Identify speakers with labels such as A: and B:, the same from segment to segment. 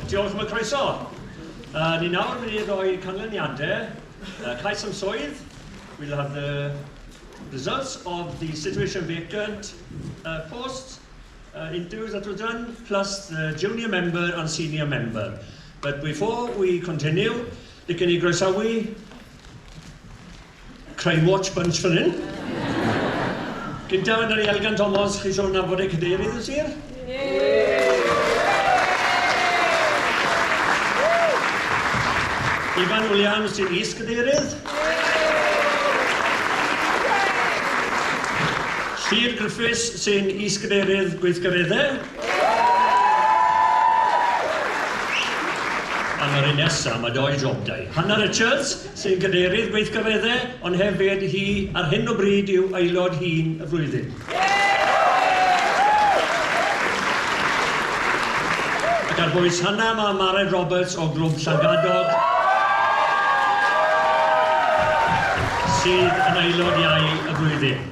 A: Diolch am y croeso. Ni nawr mynd i roi canlyniadau cais am swydd. We'll have the results of the situation vacant post interviews that were done, plus the junior member and senior member. But before we continue, licen i groesawu Crime Watch bunch fan hyn. Gynta, mae 'da ni Elgan Thomas, chi siŵr nabod ei cadeirydd y sir? Ifan Williams sy'n is-gadeirydd. Llyr Griffiths sy'n is-gadeirydd gweithgareddau. A mae'r un nesaf, mae doi job 'da hi. Hannah Richards sy'n gadeirydd gweithgareddau, ond hefyd hi ar hyn o bryd yw aelod hŷn y flwyddyn. Ac ar bwys Hannah mae Mared Roberts o Glwb Llangadog, sydd yn aelod iau y flwyddyn.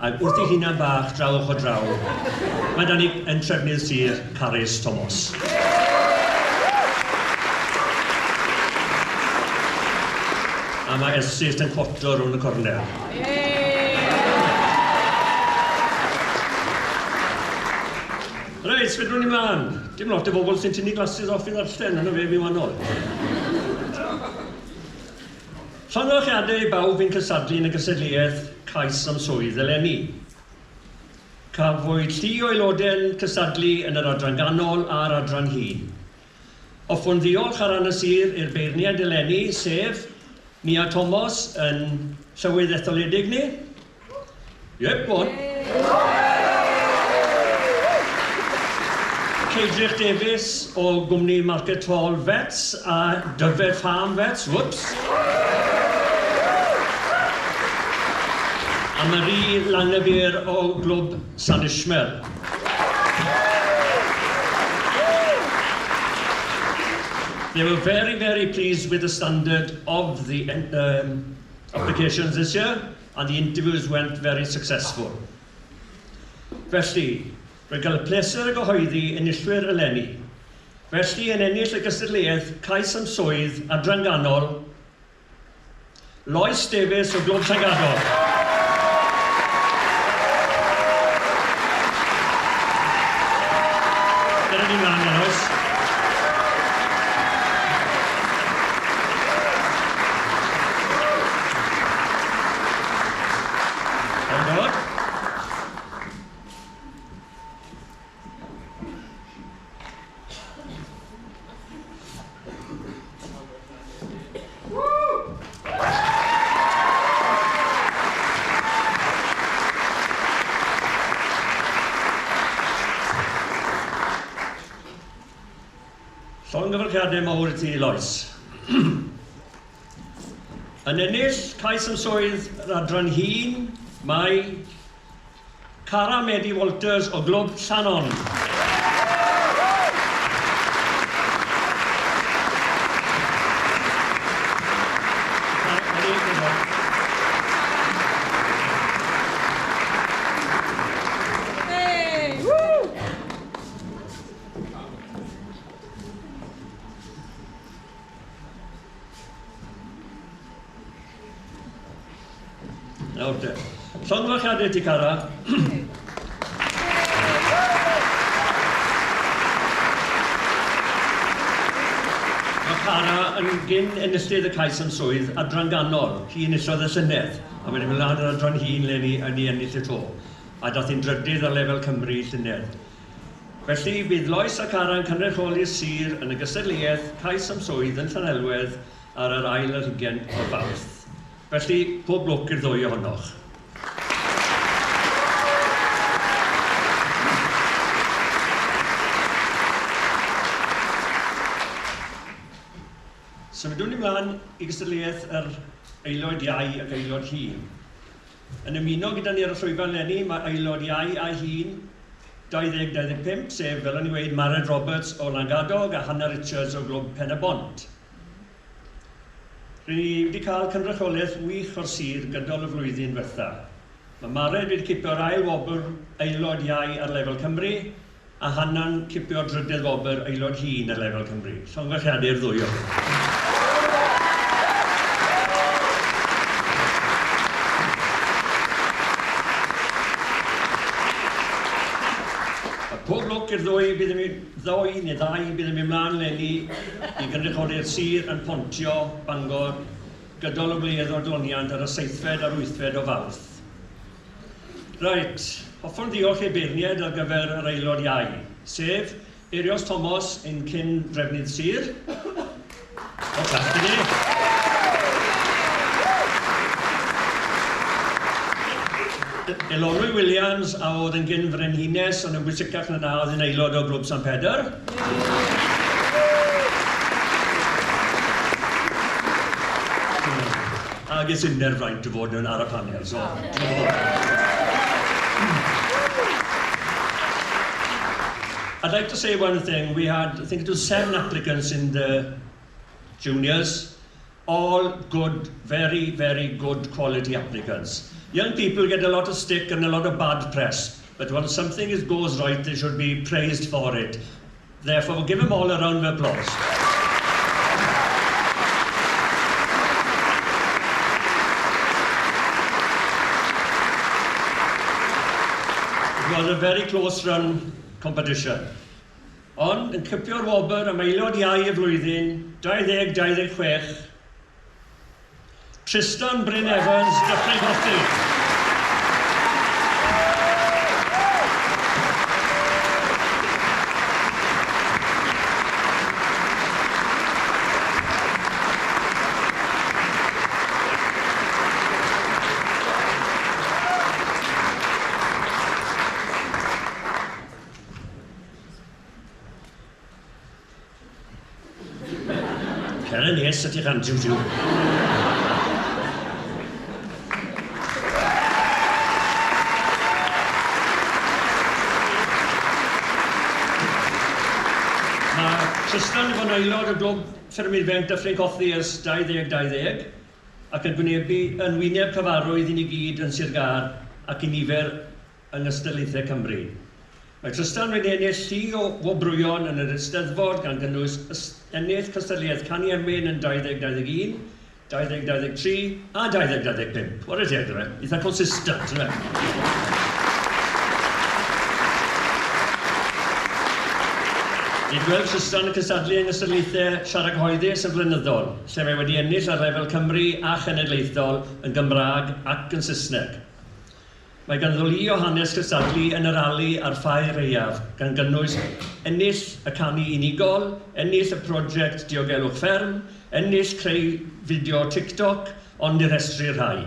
A: Ac wrth ei hunan bach draw ochr draw, mae 'da ni yn trefnydd sir, Carys Thomas. A mae Esyllt yn cwoto rownd y cornel. Reit, fedrwn ni mlaen. Dim lot o bobl sy'n tynnu glasses off i ddarllen, yna fe fi wahanol. Llongyfarchiadau i bawb fu'n cystadlu yn y gystadleuaeth Cais am Swydd eleni. Cafwyd llu o aelodau'n cystadlu yn yr adran ganol a'r adran hŷn. Hoffwn ddiolch ar ran y sir i'r beirniaid eleni, sef Nia Tomos yn llywydd etholedig ni. Yep, go on. Ceidrych Davies o gwmni Market Hall Vets a Dyfed Farm Vets, whoops. A Marie Langevier o Glwb San Ishmael. They were very, very pleased with the standard of the um, applications this year, and the interviews went very successful. Felly, rwy'n cael y pleser o gyhoeddi enillwyr eleni. Felly, yn ennill y gystadleuaeth cais am swydd adran ganol, Lois Davies o Glwb Llangadog. Dyna ni mlaen, Lois. Yn dod. Llongyfarchiadau mawr i ti, Lois. Yn ennill cais am swydd yr adran hŷn mae Cara Medi Walters o Glwb Llanon. Nawr te. Llongyfarchiadau i ti, Cara. Mae Cara yn gyn enillydd y cais am swydd adran ganol. Hi enillodd y llynedd, a wedi mynd lan yr adran hŷn leni yn ei ennill y to. A dath hi'n drydydd ar lefel Cymru llynedd. Felly, bydd Lois a Cara yn cynrychioli'r sir yn y gystadleuaeth cais am swydd yn Llanelwedd ar yr ail ar hugain o Fawrth. Felly, pob lwc i'r ddwy ohonoch. Symudwn ni mlaen i gystadleuaeth yr aelod iau ac aelod hŷn. Yn ymuno gyda ni ar y llwyfan 'leni mae aelod iau a hŷn 2025, sef, fel o'n i'n weud, Mared Roberts o Langadog a Hannah Richards o Glwb Pen-y-bont. Ry'n ni wedi cael cynrychiolaeth wych o'r sir gydol y flwyddyn ddiwetha'. Mae Mared wedi cipio'r ail wobr Aelod Iau ar lefel Cymru, a Hannah'n cipio drydedd wobr aelod hŷn ar lefel Cymru. Llongyfarchiadau i'r ddwy ohonyn. A pob lwc i'r ddwy bydd yn mynd, ddoi neu ddau bydd yn mynd mlaen leni i gynrychioli'r sir yn Pontio, Bangor, gydol y wledd o'r doniant ar y seithfed a'r wythfed o Fawrth. Reit, hoffwn ddiolch i'r beirniaid ar gyfer yr aelod iau, sef Eirios Tomos, ein cyn drefnydd sir. O, clap i ni. Elonwy Williams, a oedd yn gyn frenhines, ond yn bwysicach na na, oedd yn aelod o Glwb San Pedr. A ges innau'r fraint o fod yn ar y panel, so... I'd like to say one thing. We had, I think it was seven applicants in the juniors. All good, very, very good quality applicants. Young people get a lot of stick and a lot of bad press, but when something goes right, they should be praised for it. Therefore, give them all a round of applause. It was a very close run competition. Ond yn cipio'r wobr am aelod iau y flwyddyn 2026, Tristan Bryn Evans, Dyffryn Cothi. Cer yn nes at eich antiw tiw. Mae Tristan wedi bod yn aelod o glwb Ffermwyr Ifanc Dyffryn Cothi ers 2020 ac yn gwynebu yn wyneb cyfarwydd i ni gyd yn Sir Gâr ac i nifer yng nghystadlaethau Cymru. Mae Trystan wedi ennill llu o wobrwyon yn yr Eisteddfod gan gynnwys ennill cystadleuaeth Canu Emyn yn 2021, 2023 a 2025. Whare teg iddo fe, eitha consistent, yndyfe? Ni'n gweld Trystan yn cystadlu yng nghystadlaethau siarad cyhoeddus yn flynyddol, lle mae wedi ennill ar lefel Cymru a chenedlaethol yn Gymraeg ac yn Saesneg. Mae ganddo lu o hanes cystadlu yn y rali a'r ffair aeaf, gan gynnwys ennill y canu unigol, ennill y prosiect diogelwch fferm, ennill creu fideo TikTok, ond i rhestru rhai.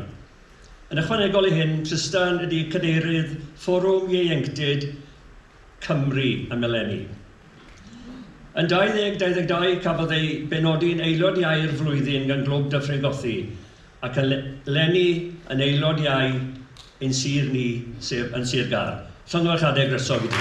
A: Yn ychwanegol i hyn, Trystan ydy cadeirydd Fforwm Ieuenctid Cymru am eleni. Yn 2022 cafodd ei benodi'n aelod iau'r flwyddyn gan Glwb Dyffryn Gothi, ac eleni yn aelod iau ein sir ni, sef yn Sir Gâr. Llongyfarchiadau gwresog i ti.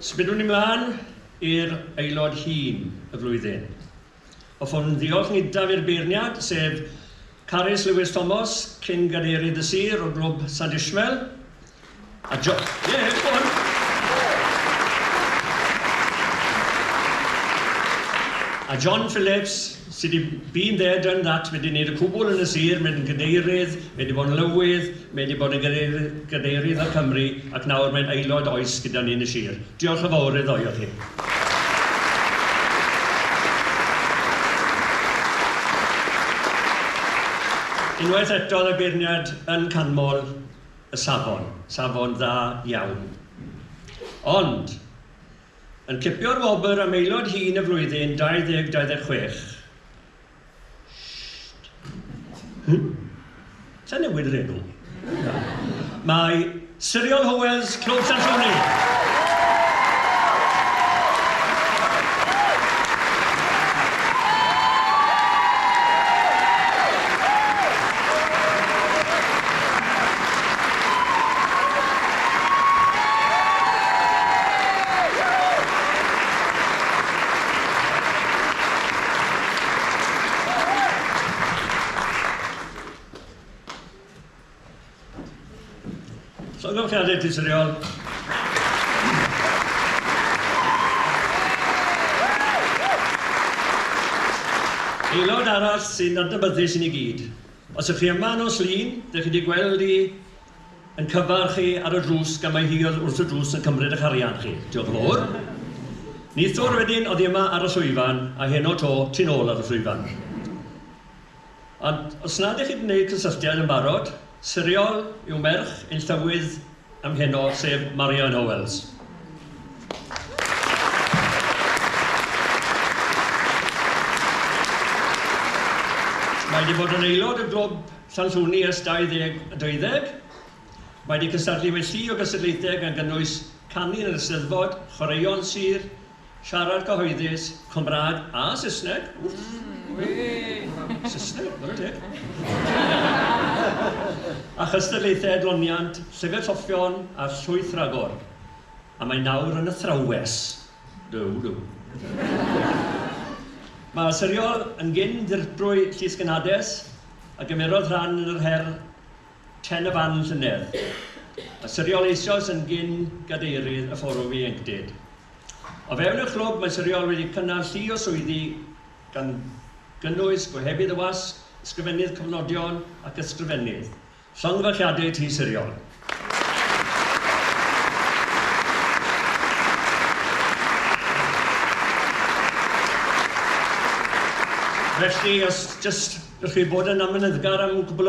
A: Symudwn ni mlaen i'r aelod hŷn y flwyddyn. Hoffwn ddiolch yn gyntaf i'r beirniad, sef Carys Lewis Thomas, cyn gadeirydd y sir o Glwb Sant Ishmael, a Jo... Yeah, go on! A John Phillips, sydd wedi been there, done that, mae wedi gwneud y cwbl yn y sir, mae yn gadeirydd, mae wedi bod yn lywydd, mae wedi bod yn gadeirydd, gadeirydd ar Cymru, ac nawr mae'n aelod oes gyda ni yn y sir. Diolch yn fawr i'r ddou o chi. Unwaith eto oedd y beirniad yn canmol y safon, safon dda iawn. Ond, yn cipio'r wobr am aelod hŷn y flwyddyn 2026, Sht. Sa'n newid yr enw? Na. Mae Siriol Howells, Clwb Llanllwni. Llongyfarchiadau ti, Siriol. Aelod arall sy'n adnabyddus i ni gyd. Os ydych chi yma nos Lun, dych chi wedi gweld i yn cyfarch chi ar y drws gan mai hi oedd wrth y drws yn cymryd eich arian chi. Diolch yn fawr. Nithwr wedyn oedd hi yma ar y llwyfan, a heno to, ti'n ôl ar y llwyfan. Ond os nad ych chi wedi gwneud cysylltiad yn barod, Siriol yw merch ein llywydd am heno, sef Marian Howells. Mae wedi bod yn aelod o glwb Llanllwni ers 2012. Mae wedi cystadlu mewn llu o gystadlaethau gan gynnwys canu yn yr Eisteddfod, chwaraeon sir, siarad cyhoeddus, Cymraeg a Saesneg. Wff. Saesneg, what a teg. A chystadlaethau adloniant, llyfr lloffion a llwyth rhagor. A mae nawr yn athrawes. Duw, duw. Mae Siriol yn gyn ddirprwy Llys Gynhades a gymerodd rhan yn yr her Ten y Fan llynedd. Mae Siriol eisoes yn gyn gadeirydd y Fforwm Ieuenctid. O fewn y clwb mae Siriol wedi cynnal llu o swyddi gan gynnwys gohebydd y wasg, ysgrifennydd cofnodion ac ysgrifennydd. Llongyfarchiadau i ti Siriol. Felly, os jyst ydych chi bod yn amyneddgar am gwbl o...